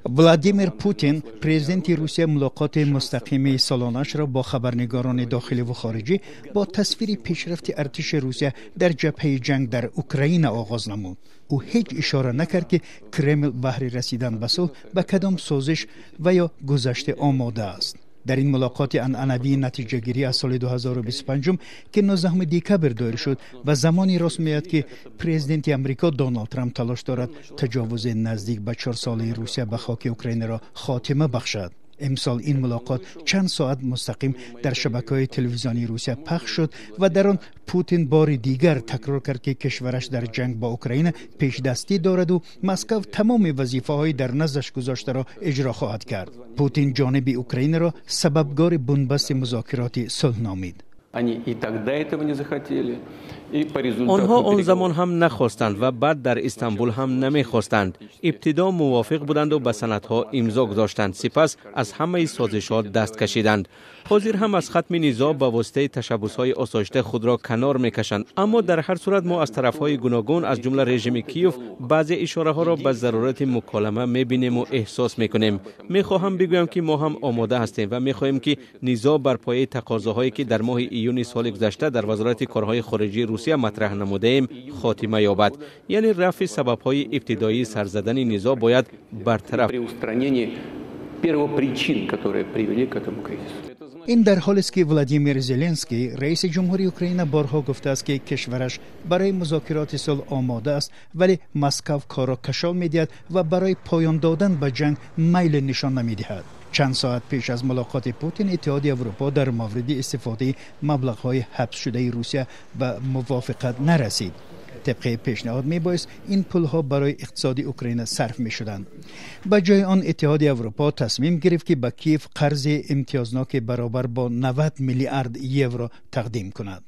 Владимир Путин, президенти Русия, мулоқоти мустақими солонаашро бо хабарнигорони дохилӣ ва хориҷӣ бо тасвири пешрафти артиши Русия дар ҷабҳаи ҷанг дар Украина оғоз намуд. Ӯ ҳеҷ ишора накард, ки Кремл баҳри расидан ба сулҳ ба кадом созиш ва ё гузаште омода аст. Дар ин мулоқоти анъанавии натиҷагирӣ аз соли 2025, ки 19 декабр доир шуд ва замоне рост меояд, ки президенти Амрико Доналд Трамп талош дорад таҷовузи наздик ба 4-солаи Русия ба хоки Украинаро хотима бахшад. Имсол ин мулоқот чанд соат мустақим дар шабакаҳои телевизионии Русия пахш шуд ва дар он Путин бори дигар такрор кард, ки кишвараш дар ҷанг бо Украина пешдастӣ дораду Москав тамоми вазифаҳои дар наздаш гузоштаро иҷро хоҳад кард. Путин ҷониби Украинаро сабабгори бунбасти музокироти сулҳ номид. Они и тогда этого не захотели, и по результату Онҳо он замон ҳам нахостанд ва баъд дар Истанбул ҳам намехостанд. Ибтидо мувофиқ буданду ба санадҳо имзо гузоштанд, сипас аз ҳамаи созишҳо даст кашиданд. Ҳозир ҳам аз хатми низоъ ба воситаи ташаббусҳои осоишта худро канор мекашанд. Аммо дар ҳар сурат мо аз тарафҳои гуногун, аз ҷумла режими Киев, баъзе ишораҳоро ба зарурати муколама мебинему эҳсос мекунем. Мехоҳам бигӯям, ки мо ҳам омода ҳастем ва мехоҳем, ки низоъ бар пояи тақозоҳое, ки дар моҳи июни соли гузашта дар Вазорати корҳои хориҷии Русия матраҳ намудаем, хотима ёбад. Яъне рафъи сабабҳои ибтидоии сарзадани низоъ бояд бартараф при устранении первопричин, которые привели к этому кризису. Ин дар ҳолест, ки Владимир Зеленский, раиси ҷумҳури Украина, борҳо гуфтааст, ки кишвараш барои музокироти сулҳ омода аст, вале Москав корро кашол медиҳад ва барои поён додан ба ҷанг майл нишон намедиҳад. Чанд соат пеш аз мулоқоти Путин Иттиҳоди Аврупо дар мавриди истифодаи маблағҳои ҳабсшудаи Русия ба мувофиқат нарасид. Тибқи пешниҳод, мебоист ин пулҳо барои иқтисоди Украина сарф мешуданд. Ба ҷои он Иттиҳоди Аврупо тасмим гирифт, ки ба Киев қарзи имтиёзноки баробар бо 90 миллиард евро тақдим кунад.